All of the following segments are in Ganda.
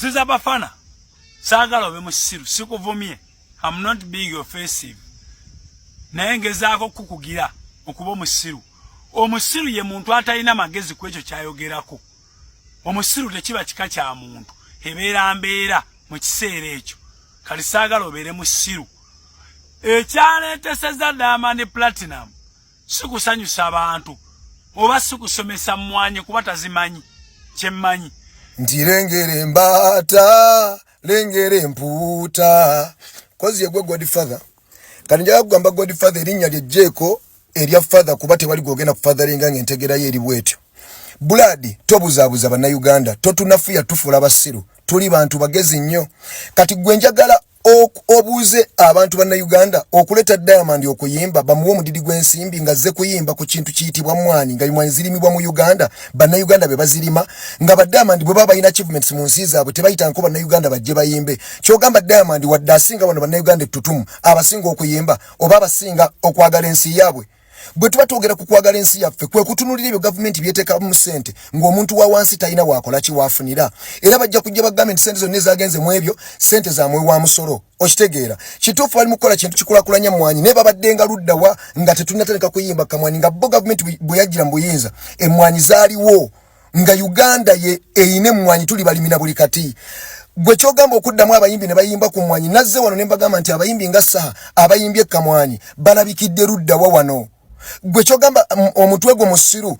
Nziza bafana, saagala obe musiru, sikuvumye. I'm not being offensive, naye ngezaako kukugira okuba omusiru. Omusiru ye muntu atalina magezi ku ekyo kyayogerako. Omusiru tekiba kika kya muntu, ebeera mbeera mu kiseera ekyo. Kati saagala obeere musiru. Ekyaleeteseza Diamond Platinum si kusanyusa bantu oba si kusomesa mmwanyi, kuba tazimanyi kyemmanyi. Nti lengera embaata, lengera empuuta, kozi yegwe Godfather. Kati njagala kugamba Godfather, erinnya lyejjeeko erya father, kuba tewali gwogenda kufatheringa ng'entegerayo eri bwetyo. Buladi tobuzaabuza Bannayuganda, totunafuya, tufuula basiru, tuli bantu bagezi nnyo. Kati gwe njagala obuuze abantu Bannayuganda, okuleeta Diamond okuyimba, bamuwe omudidi gw'ensimbi nga zze kuyimba ku kintu kiyitibwa mwanyi, nga mwanyi zirimibwa mu Uganda, Bannayuganda be bazirima, nga ba Diamond bwe baba balina achievements mu nsi zaabwe tebayitanko Bannayuganda bajje bayimbe. Kyogamba Diamond wadde asinga wano Bannayuganda ettutumu, abasinga okuyimba oba abasinga okwagala ensi yaabwe? Bwe tuba twogera ku kwagala ensi yaffe, kwe kutunulira ebyo gavumenti byeteekamu ssente ng'omuntu wa wansi talina waakola ki waafunira. Era bajja kujja bagambe nti ssente zonna ezagenze mu ebyo ssente zamwe wa musolo. Okitegeera? Kituufu, bali mu kukola kintu kikulakulanya mmwanyi, naye babaddenga luddawa nga tetunnatandika kuyimba kamwanyi, nga bo gavumenti bwe yajjira mu buyinza emmwanyi zaaliwo, nga Uganda ye eyina emmwanyi, tuli balimina buli kati? Gwe kyogamba okuddamu abayimbi ne bayimba ku mmwanyi, nazze wano ne mbagamba nti abayimbi nga Saha abayimbye kamwanyi balabikidde luddawa wano? Gwe kyogamba omutwe gwo musiru.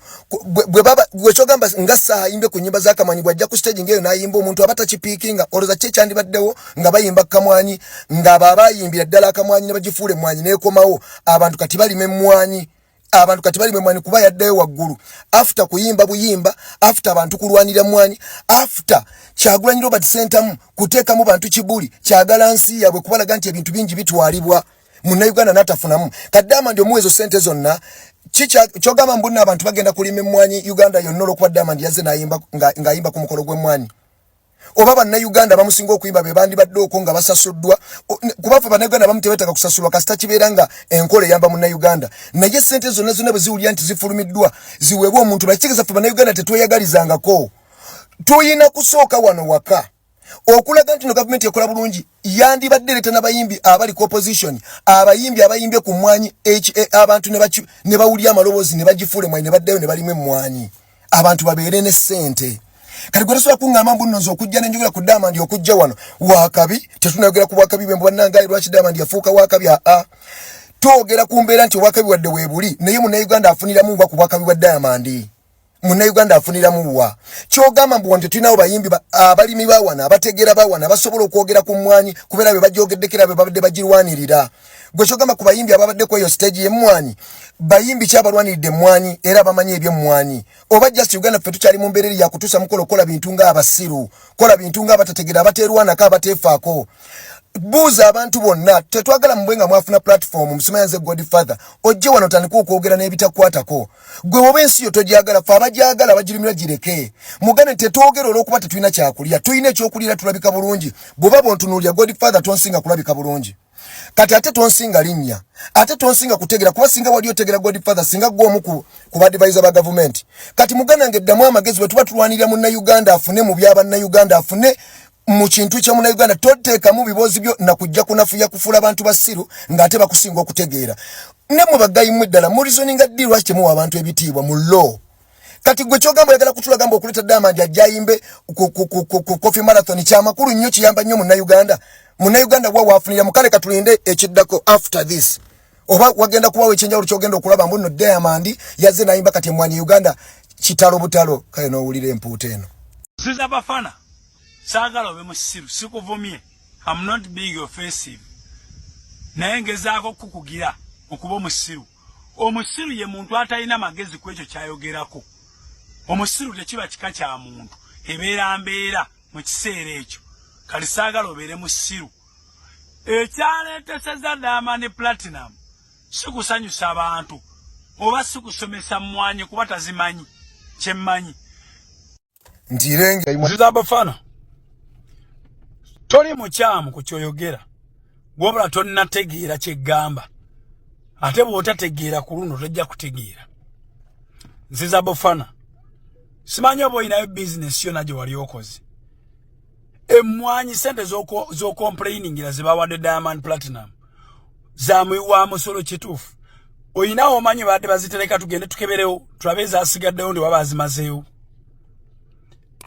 Gwe kyogamba nga Saha ayimbye ku nyimba za kamwanyi, bwajja ku stage ngaeyo n'ayimba, omuntu aba takipiikinga. Olowooza ki ekyandibaddewo nga bayimba kamwanyi, ng'abo abayimbira ddala akamwanyi ne bagifuula emmwanyi n'ekomawo? Abantu kati balima emmwanyi, abantu kati balima emmwanyi kuba yaddayo waggulu after kuyimba buyimba, after abantu kulwanira mwanyi, after Kyagulanyi Robert Sentamu kuteekamu bantu kibuli kyagala nsi yaabwe, kubalaga nti ebintu bingi bitwalibwa Munnayuganda n'atafunamu. Kaddaama ndi omuwezo sente zonna, kyogamba mbunna abantu bagenda kulima emmwanyi Uganda yonna olwokuba Diamond yazze ng'ayimba ku mukolo gw'emmwanyi? Oba Bannayuganda bamusinga okuyimba be bandibadde okwo nga basasuddwa? Kuba ffe Bannayuganda bamu tebeetaaga kusasulwa, kasita kibeera nga enkola eyamba Munnayuganda. Naye sente zonna zonna bwe ziwulira nti zifulumiddwa ziweebwe omuntu, bakitegeeza ffe Bannayuganda tetweyagalizangako. Tuyina kusooka wano waka okulaga nti no gavumenti ekola bulungi. Yandibadde leeta n'abayimbi abali ku opposition, abayimbi abayimbye ku mmwanyi, abantu ne bawulya amaloboozi ne bagifuula emmwanyi, ne baddayo ne balimu emmwanyi, abantu babeere ne ssente. Kati gwe tosobola kuŋŋamba mbu nno nze okujja nenjogera ku Diamond, okujja wano wakabi. Tetunayogera ku bwakabi bwe mbwannangaye. Lwaki Diamond yafuuka wakabi? Aa, twogera ku mbeera nti obwakabi wadde weebuli, naye Munnayuganda afuniramu wa ku bwakabi bwa Diamond? Munnayuganda afuniramu wa? Kyogamba mbu wano tetulinawo bayimbi abalimi bawana, abategeera bawana, abasobola okwogera ku mmwanyi, kubeera be bagyogeddeko, be babadde bagirwanirira? Gwe kyogamba ku bayimbi ababadde ku eyo stage y'emmwanyi, bayimbi ki abalwaniridde emmwanyi era abamanyi ebyemmwanyi? Oba just Uganda ffe tukyali mu mbeera eri yakutuusa mukolo kola bintu ng'abasiru, kola bintu ng'abatategeera, abateerwanako, abateefaako? Buuza abantu bonna. Tetwagala mubwe nga mwafuna platform musimanyanze Godfather, ojje wano tandika okwogera n'ebitakwatako. Gwe woba ensi yo togyagala, fe abagyagala bagirimira gireke. Mugane, tetwogera olw'okuba tetulina kyakulya, tulina ekyokulira, tulabika bulungi. Bw'oba bwontunuulya Godfather, tonsinga kulabika bulungi kati, ate tonsinga linnya, ate tonsinga kutegera, kuba singa wali otegera Godfather, singa gwe omu ku badvisor ba gavumenti. Kati muganda nge, ddamu amagezi. Bwe tuba tulwanirira Munnayuganda afune mu byabannayuganda, afune mu kintu kya Munnayuganda, toteekamu biboozi byo nakujja kunafuya, kufuula abantu basiru ng'ate bakusinga okutegeera. Ne mwe bagayimu eddala mureasoninga ddi? Lwaki temuwa abantu ebitiibwa mu law? Kati gwe kyogamba oyagala kutulaga mbu okuleeta Diamond ajja ayimbe ku coffee marathon kyamakulu nnyo, kiyamba nnyo Munnayuganda? Munnayuganda wa waafunira? Mukale katulinde ekiddako after this, oba wagenda kubawo ekyenjawulo kyogenda okulaba mbu nno Diamond yazze nayimba, kati emwanyi Uganda kitalo butalo. Kale n'owulira empuuta eno. Ziza bafana, saagala obe musiru, sikuvumye. I'm not being offensive, naye ngezaako kukugira okuba omusiru. Omusiru ye muntu atalina magezi ku ekyo kyayogerako. Omusiru tekiba kika kya muntu, ebeera mbeera mu kiseera ekyo. Kati saagala obeere musiru. Ekyaleeteseza Diamond Platinum si kusanyusa bantu oba si kusomesa mmwanyi, kuba tazimanyi kyemmanyi. Nti lenge Ziza bafana, toli mukyamu ku kyoyogera, wabula tonnategeera kyeggamba. Ate bw'otategeera ku luno tojja kutegeera. Nziza bofana, simanyi oba olinayo bizinesi yonna gye wali okoze. Emmwanyi sente z'ocomplainingira zebawadde Diamond Platinum zamuwa musolo kituufu. Oyinawo omanyi badde bazitereka, tugende tukeberewo tulabe ezasigaddewo ndi waba azimazeewo.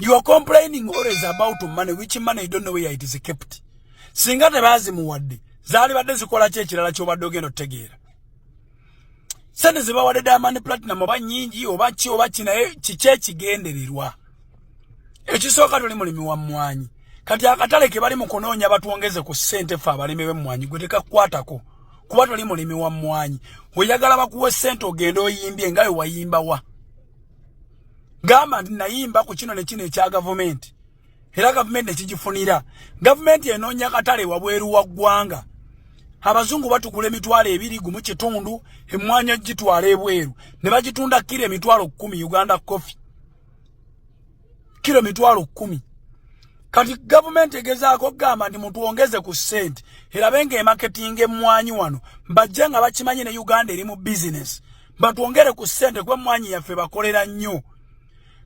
You are complaining always about money, which money you don't know where it is kept. Singa tebazimuwadde, zaali badde zikola ki ekirala kyobadde ogenda otutegeera? Sente zebawadde Diamond Platinum oba nyingi oba ki oba ki, naye kiki ekigendererwa ekisooka? Toli mulimi wa mmwanyi. Kati akatale ke bali mu kunoonya batwongeze ku ssente ffe abalimi b'emmwanyi, gwe tekakukwatako kuba toli mulimi wa mmwanyi. Oyagala bakuwe ssente ogende oyimbye nga we wayimba wa? Gamba nti nayimba ku kino ne kino ekya gavumenti, era gavumenti nekigifunira. Gavumenti enoonya katale wabweru wa ggwanga. Abazungu batugula 2,500 emmwanyi, ogitwala ebweru ne bagitunda kiro 100,000. Uganda Coffee kiro 100,000. Kati gavumenti egezaako okugamba nti mutwongeze ku ssente, erabe nga emarketinga emmwanyi wano, bajje nga bakimanyi ne Uganda eri mu bizinesi, batwongere ku ssente kuba emmwanyi yaffe bakolera nnyo.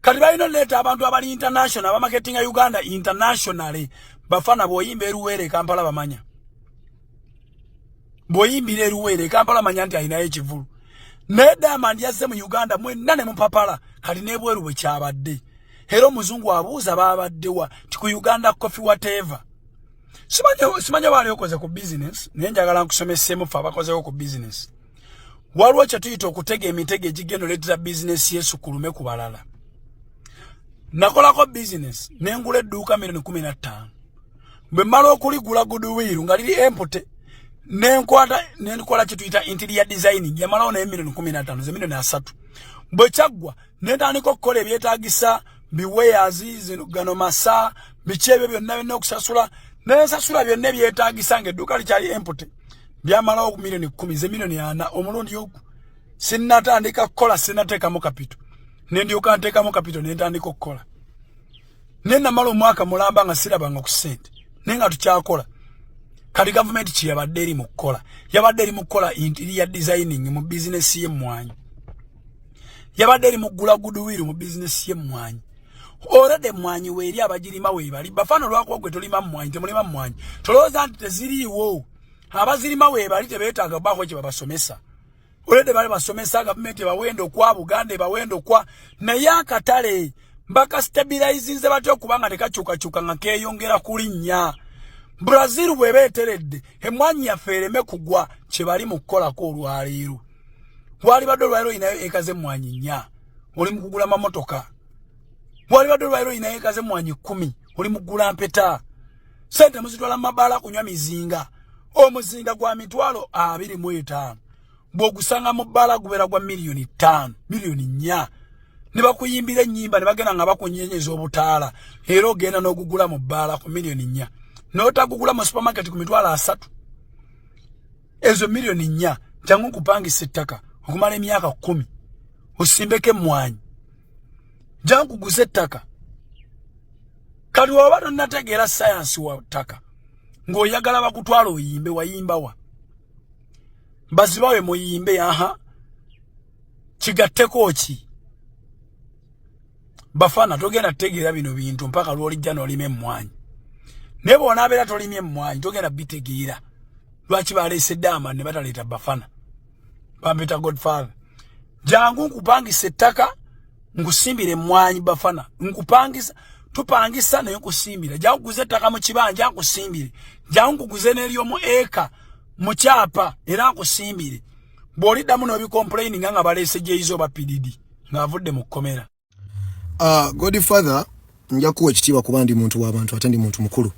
Kati balina oleeta abantu abali international, abamarketinga Uganda internationally. Bafana, bw'oyimba eruweere e Kampala bamanya, bw'oyimbira eruweere e Kampala manya nti alinayo ekivulu. Naye Diamond yazze mu Uganda, mwenna ne mupapala. Kati n'ebweru bwe kyabadde, era omuzungu abuuza babaddewa ti ku Uganda Coffee, whatever. Simanyi baali okoze ku business, naye njagala nkusomeseemu ffe abakozewo ku business. Waliwo kye tuyita okutega emitego egigenda oleetera bizinesi yesukulume ku balala. Nakolako bizinesi nengula edduuka miliyoni 15. Bwe mmala okuligula, goodwill nga liri empty, nenkwata nenkola kyetuyita interior designing, yamalawo naye miliyoni 15, ze miliyoni 30. Bwe kyaggwa, nentandika okukola ebyetagisa, biweyazi zino, gano masa, biki ebyo byonna byonna, okusasula nensasula byonna ebyetagisa nga edduuka likyali empty. Byamalawo miliyoni 10, ze miliyoni 40. Omulundi ogwo sinnatandika kukola, sinnateekamu capital. Nendyoka nteekamu capital, nentandika okukola, naye namala omwaka mulamba nga sirabanga ku ssente, naye nga tukyakola. Kati gavumenti kyeyabadde eri mu kukola, yabadde eri mu kukola interior designing mu bizinesi y'emmwanyi, yabadde eri mu ggula goodwill mu bizinesi y'emmwanyi. Already emmwanyi weeri, abagirima weebali. Bafaana, olwakuba gwe tolima mmwanyi, temulima mmwanyi, tolowooza nti teziriiwo. Abazirima weebali, tebeetaaga baako kye babasomesa. Already bali basomesa, gavumenti ebawenda okwa Buganda ebawenda okwa, naye akatale bakastabilizinze batya okubanga tekakyukakyuka nga keeyongera kulinnya? Brazil bw'eba eteredde, emmwanyi yaffe ereme kugwa. Kye bali mu kukolako olwaleero, walibadde olwaleero olinayo eka z'emmwanyi 4, oli mu kugula mamotoka. Walibadde olwaleero olinayo eka z'emmwanyi 10, oli mu kugula mpeta. Sente muzitwala mu mabaala kunywa mizinga. Omuzinga gwa 25,000, bw'ogusanga mu bbaala gubeera gwa miliyoni 5, miliyoni 4. Ne bakuyimbira ennyimba ne bagenda nga bakunyenyeza obutaala, era ogenda n'ogugula mu bbaala ku miliyoni 4, n'otagugula mu supermarket ku 30,000. Ezo miliyoni 4, jangu nkupangisa ettaka okumala emyaka 10, osimbeko emmwanyi. Jangu nkuguza ettaka. Kati oba tonnategeera sayansi wa ttaka, ng'oyagala bakutwala oyimbe, wayimbawa? Bazibawe muyimbe, aha, kigatteko ki? Bafana, togenda tutegeera bino bintu mpaka lwolijja n'olima emmwanyi. Naye bw'onaabeera tolimye emmwanyi, togenda bitegeera lwaki baleese Diamond ne bataleeta bafana. Bampita Godfather. Jangu nkupangisa ettaka, nkusimbira emmwanyi. Bafana, nkupangisa, tupangisa naye nkusimbira. Jangu kuguza ettaka mu kibanja, nkusimbire. Jangu nkuguze n'eryomu eka mu kyapa, era nkusimbire. Bw'oliddamu n'obicomplaininga nga baleese Jay-Z oba P Diddy ng'avudde mu kkomera. Godfather, nja kuwa ekitiibwa kuba ndi muntu w'abantu ate ndi muntu mukulu,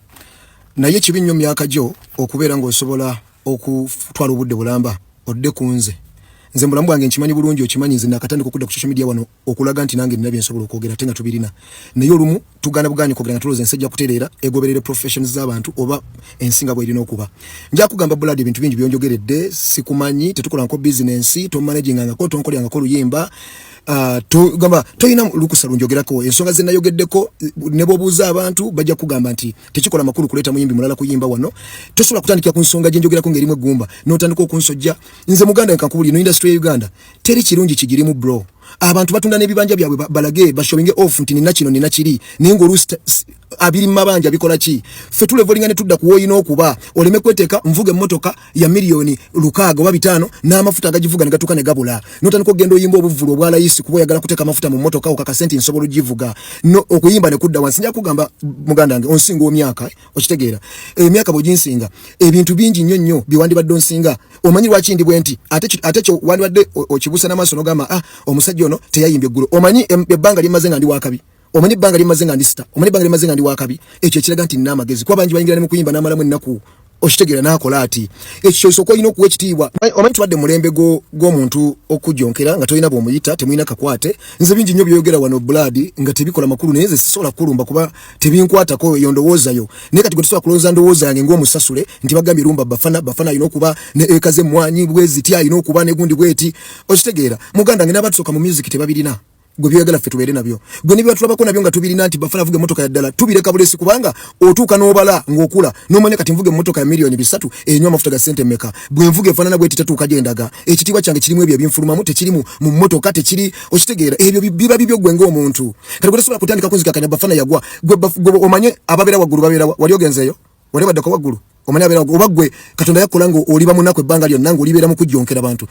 naye kibi nnyo myaka gyo okubeera ng'osobola okutwala obudde bulamba odde ku nze. Nze mubulamu bwange nkimanyi bulungi, okimanyi, nze nakatandika okudda ku social media wano okulaga nti nange nina byensobola okwogera ate nga tubirina, naye olumu tugaana bugaanyi okwogera nga tulowooza ensi ejja kutereera egoberere professions z'abantu oba ensi nga bw'erina okuba. Nja kugamba buladi, ebintu bingi byonjogeredde sikumanyi, tetukolanko bizinensi, tomanagingangako, tonkolyangako luyimba. Gamba toyina lukusa lunjogerako. Ensonga ze nayogeddeko, ne bw'obuuza abantu bajja kugamba nti tekikola makulu kuleeta muyimbi mulala kuyimba wano. Tosobola kutandikira ku nsonga gye njogerako ng'erimu eggumba n'otandika okunsojja. Nze muganda nkankubuli, no industry ya Uganda teri kirungi kigirimu, bro. Abantu batunda n'ebibanja byabwe balage bashowinge off nti nina kino, nina kiri, naye ng'oluusi abiri mu mabanja bikola ki? Ffe tulevolinga ne tudda ku woolina okuba, oleme kweteeka nvuga emmotoka ya 6 million oba 5 n'amafuta agagivuga ne gatuuka ne gabula, n'otandika okugenda oyimba obuvvulu obwa layisi kuba oyagala kuteeka amafuta mu mmotoka okakase nti nsobola ogivuga, no okuyimba ne kudda wansi. Nja kugamba, muganda wange, onsinga omyaka, okitegeera? Emyaka bw'oginsinga, ebintu bingi nnyo nnyo bye wandibadde onsinga. Omanyi lwaki ndi bwe nti? Ate kyo wandibadde okibuusa n'amaaso n'ogamba, "Ah, omusajja ono teyayimbye eggulo." Omanyi ebbanga lyemaze nga ndi wakabi? Omanyi ebbanga lyemaze nga ndi star? Omanyi ebbanga lyemaze nga ndi wakabi? Ekyo ekiraga nti nina amagezi, kuba bangi bayingira ne mu kuyimba n'amalamu ennaku, okitegeera, n'akola ati. Ekyo kyosooka olina okuwa ekitiibwa. Omanyi tubadde mulembe gw'omuntu okujonkera nga tolina bw'omuyita, temulina kakwate. Nze bingi nnyo byoyogera wano, blood, nga tebikola makulu, naye nze sisobola kukulumba kuba tebinkwatako. Eyo ndowoozayo, naye kati gwe tosobola kulowooza ndowooza yange ng'omusasule nti bagambye lumba Bafana. Bafana alina okuba ne eka z'emmwanyi bweziti, alina okuba ne gundi bweti, okitegeera? Muganda nge, n'abatusooka mu music tebabirina. Gwe byogala ffe tubeere nabyo, gwe ne byatulabako nabyo nga tubirina nti Bafana avuga emmotoka ya ddala, tubireka bulesi, kubanga otuuka n'obala ng'okula n'omanya kati nvuga emmotoka ya 3 million enywa amafuta ga ssente mmeka, bwe nvuga efaanana bweti tatuuka gye ndaga. Ekitiibwa kyange kirimu ebyo ebinfulumamu, tekiri mu mmotoka, tekiri, okitegeera? Ebyo biba bibyo gwe ng'omuntu. Kati gwe tosobola kutandika kunzikakanya Bafana yagwa. Gwe omanye ababeera waggulu babeera wali ogenzeeyo, wali baddako waggulu, omanye abeera waggulu, oba gwe Katonda yakola nga oliba munaku ebbanga lyonna ng'olibeera mu kujjonkera bantu.